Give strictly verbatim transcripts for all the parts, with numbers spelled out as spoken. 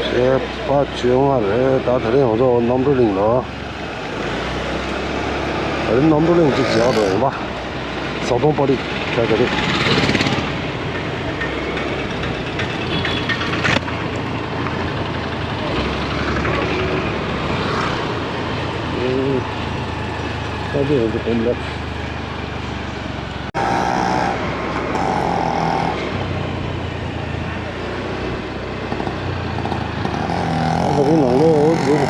ཚེས་པ་བཅོ་ལྔ་རེད། ད་དེ་རིང་ང་ཚོ་རྣམ་གྲོལ་གླིང་ལ། ད་རིང་རྣམ་གྲོལ་གླིང་གཅིག་བྱས་འགྲོ་ཡིན་པ། ཟམ་གདོང་པ་རི་ཁ་ཁ་རེད། ཨེ། ད་དེ་ང་ཚོ་གོམ་ལ། ཨ་ད་རིང་ནང་ལོགས་འོ་འདུག་ད་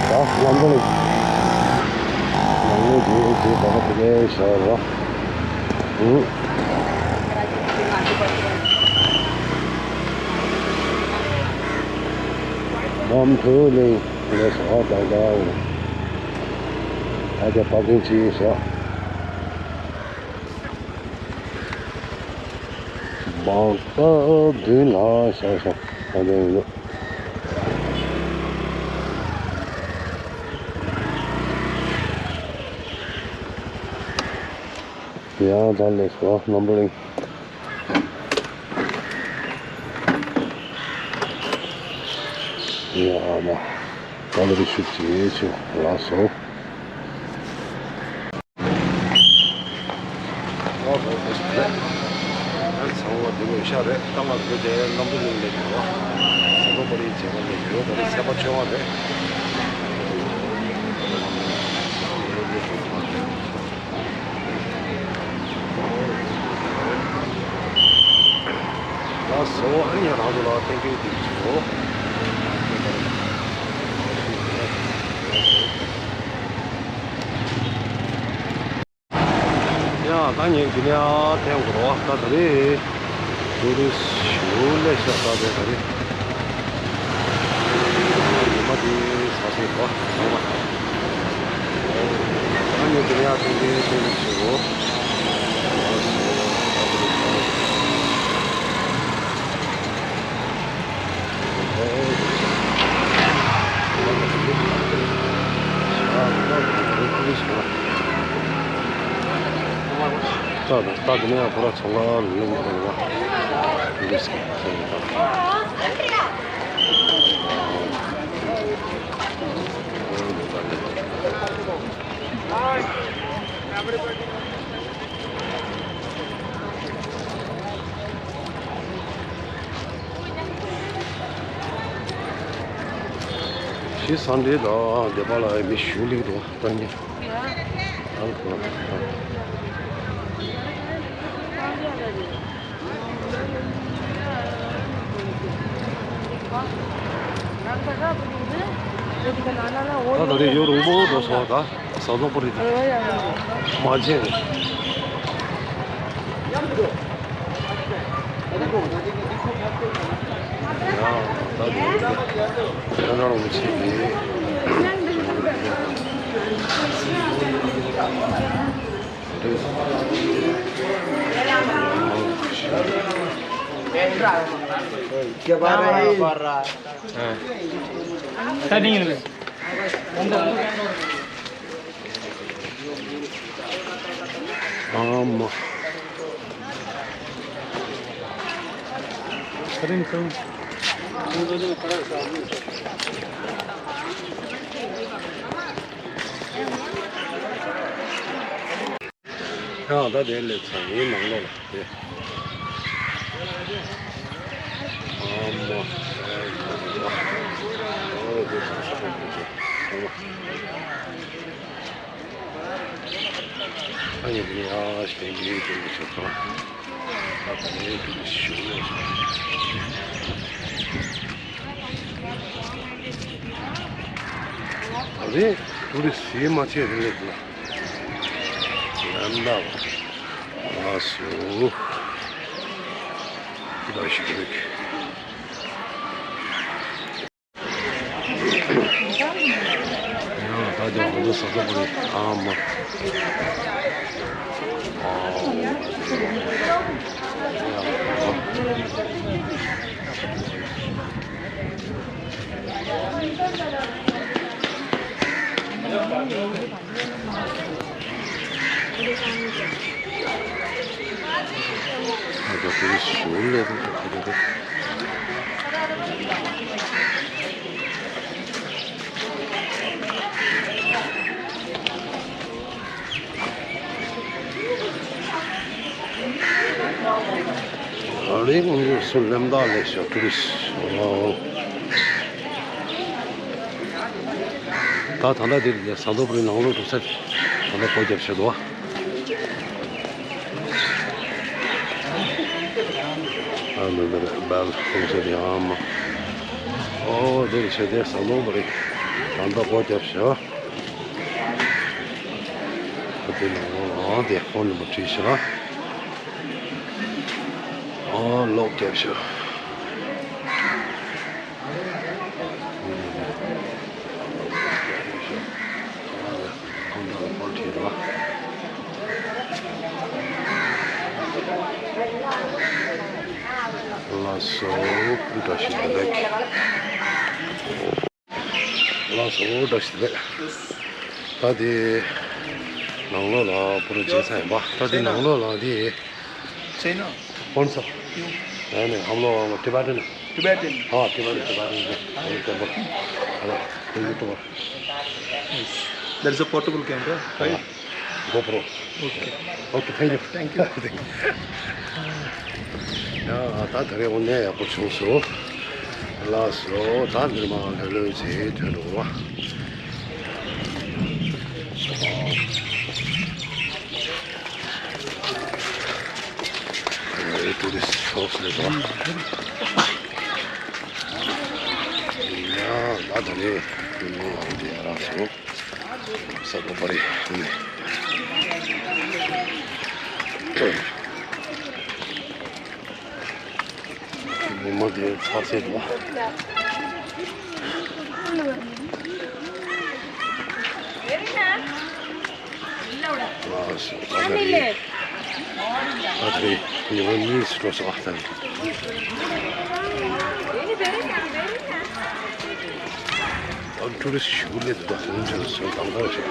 ལམ་ཁ་ལ། ནང་ལོགས་འདུག་འོ་འདུག་ད་ཁ་དེ་གའི་ཤར་ར། ཨུ། རྣམ་གྲོལ་གླིང་ལས་སོ་ད་ད་འོ། ད་ཀྱང་བབ་ཀིང་ཅིག་ཤར། སྦག་སྦག་མདུན་ལ་ཤར་ཤར་ད་ལྟ་ཡིན་ནོ། ཡང་ད་ལས་སོ་རྣམ་པ་གླིང་། ཡང་ན་ད་ལྟ་རི་ཤུགས་ཇེ་ཆེ་ལ་སོ། ཨོ་ཧོ་ཧོ། ཚང་མ་འདི་ལོ་ཤ་རེད། ད་ང་ཚོ་དེ་རྣམ་གྲོལ་གླིང་ལ་ཡོད། ཟམ་གདོང་པ་རིའི་མཇལ་ཁ་ལ་ཡོད། ད་རེས་ཚེས་པ་བཅོ་ལྔ་རེད། ལགས་སོ། ཨ་ནི་རང་ཚོ་ལ་གཏན་འཁེལ་དེ་བྱོས། ཡ། ད་ངས་འདི་ནས་ཨ་ཐེངས་འགོར་བ་ད་ད་རེས། ཏུ་རི་ཞུ་ལས་ཤག་ད་རེས་ད་རེས། ཉི་མ་དེ་ས་སེ་གོ་ཚང་མ། ད་ངས་འདི་ནས་ཨ་ཐེངས་འདི་ཐེངས་འདི་ཞུ། ད་ད་དེ་ནས་ཁོ་ར་ཚོང་ཁང་ལ་ལེན་དགོས་པ་འདུག་ཟེར་ཚོང་ཁང་། ཤི་སན་ཌེ་དང་སྡེ་པ་ལ་མི་ཞུ་ལིག་དང་ལྟ་ཉེ། ཨང་ཀོ། ད་ད་རེས་ཡོ་རུང་པོ་འགྲོ་སོང་ད། ཟམ་གདོང་པ་རི་དང་། མ་བྱན། ཡང་ད་དེ་ཁྱོད་རང་ལོ་ཆེ་གི། ད་དེ་ཡིན་ནམ། ཨ་མ། ཁ་རིང་ཁ་རིང་། ཡང་ད་དེ་ལས་ཚང་ཡིན་ནང་ལོགས་ལ་དེ། ཨ་མ། ཨོ་དེ་ཚང་ས་ཁོ་ཁོ་ཁོ། ཨ་ནི་དེ་ནས་ཨ་ཞེས་འདི་འདི་འདི་ཆོག་ཚང་། ཨ་ད་ནས་འདི་འདི་ཞུ་ཡོད་ཚང་། ཨ་རེ། ཏུ་རི་སི་མ་ཆེ་རེ་ལེ་དུ། ཡང་ན་བ། ཨ་སུ། ད་ཞིག་རེད། ཡང་ད་དེ་ཧོ་ལོ་ས་ས་པོ་རེད། ཨ་མ། ཨ། ད་དེ་ཞུ་ལས་དང་ད་དེ་དེ། ཨ་རེ་ང་ཚོ་སུ་ལེམ་ད་ལས་ཤོག་ཊུ་རི་སི་ཊི། ཨོ། ད་ད་ལྟ་འདིར་ཟ་ལོ་པུ་རི་ནང་ལོགས་འགྲོ་ས་ད་ལྟ་སྒོ་བརྒྱབ་བཞག་འདུག་ཨ། ཨ་ནི་འདིར་སྦེལ་ཧོང་ཟེར་ཡང་མ། ཨོ་འདིར་ཆེ་དེ་ཟ་ལོ་པུ་རི་ད་ལྟ་སྒོ་བརྒྱབ་བཞག་ཨ་དེ་ནང་ལོགས་ལ་དེ་ཧོ་ནི་མ་བྲིས་ཤག་ཨ་ལོག་བརྒྱབ་བཞག་ལགས་སོ། བཀྲ་ཤིས་བདེ་ལེགས། ལགས་སོ། བཀྲ་ཤིས་བདེ་ལེགས། ད་དེ་ནང་ལོགས་ལ་པུ་ར་བྱས་ཚར་ཡིན་པ། ད་དེ་ནང་ལོགས་ལ་དེ། China. कौन सा? क्यों? नहीं, नहीं, हम लोग वो Tibetan है। Tibetan? हाँ, Tibetan, Tibetan है। हाँ। ये तो बोल। हाँ, ये तो बोल। Yes. There is a portable camera, right? हाँ। GoPro. Okay. Okay, thank you. Thank you. ཡ། ད་ད་རེས་དངོས་གནས་ཡག་པོ་བྱུང་སོང་། ལགས་སོ། ད་འདིར་མར་ལྷོད་ལྷོད་བྱས་ཐོན་འགྲོ་བ། ཨ་ནི་ཊུ་རི་སི་ཊི་ཧའོ་སི་རེད་པ། ཡ། ད་ད་ནི་ཡང་དེ་རག་སོང་། ས་གོ་པ་རེད། ཨ་ནི། ཉི་མ་དེ་ཚ་སེ་འདུག་ཨ། ལགས་སོ། ད་ད་རེས་ད་ད་རེས་ཉི་མ་གཉིས་སུ་འགྲོ་སོང་ཨ། ད་རེས་ཨ་ཊུ་རི་སི་ཊི་ཞུ་ལས་འདུག་ད་ཧོང་ཆེན་སོང་དང་ད་རེས།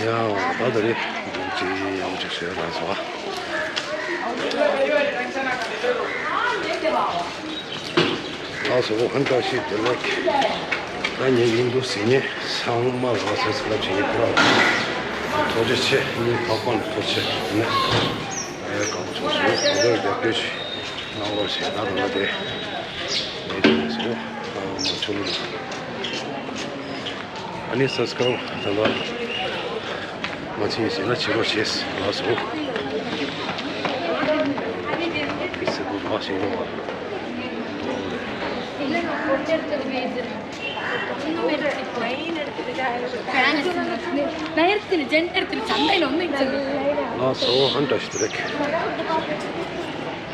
ཡང་ད་ད་རེས་ཅི་ཡང་ཅིག་བྱས་ལ་སོ། ལགས་སོ། ཧན་བཀྲ་ཤིས་བདེ་ལེགས། ད་ངའི་མིང་འདུག་ཟིན་ནས་ཚང་མ་ལ་སེ་སི་ཀ་རབ་བྱེད་ཉེ་ཕུ་ར། ཐུགས་རྗེ་ཆེ། ངའི་ཕོག་པ་ནས་ཐུགས་རྗེ་ཆེ། ཨེ་གང་བྱུང་སོང་། ད་ད་རེས་རྒྱབ་སྐྱོར་ཞིག་གནང་རོགས་ཞེས་ད་ད་ལྟ་དེ་ངས་དེ་ནས་སོ། ཨ་མ་ཆུ་ལུ། ཨ་ནི་སབ་སི་ཀ་རབ་ད་ལྟ་མ་བྱས་ཟིན་ན་བྱེད་རོགས་བྱེད། ལགས་སོ། སེ་པོ་མ་ཞིག་ཡོང་བ། ལགས་སོ། ཧན་བཀྲ་ཤིས་བདེ་ལེགས།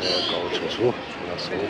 ཨེ་དགའ་བོ་བྱུང་སོང་། ལགས་སོ།